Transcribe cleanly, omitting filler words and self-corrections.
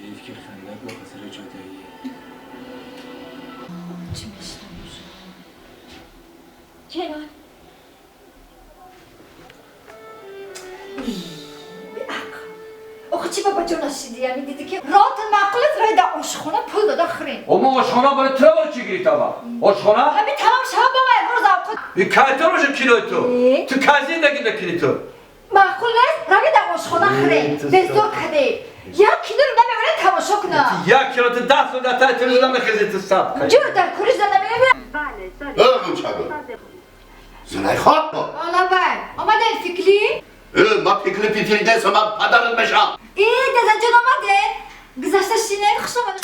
حیف که خندت به خاطر جداییه. چی میشنم؟ کنان آخه چی بابا جان شدی؟ یعنی دیدی که رات معقولت رای در آشخونه پول داده خرین. اما آشخانه برای تو برای چی گیری تا آشخانه؟ همین تمام شب بابا امروز اوقات این کایتر باشه کیلوی تو. ای. تو کازی نگی نکنی تو. معقول نیست روی در آشخانه خرین. تو به زور کده یک کیلو رو نمیبره تماشا کنه. یک کیلو تو 10 سال در تای تلویزیون نمیخیزی تو سب کنی. جو در کوریش در نمیبره. اه چگو زلیخا. آلا بای آمده فکلی؟ اه ما فکر پیتری نیستم، من پدرت میشم. ای دادا جان آمده گذشته شینه خوش آمده.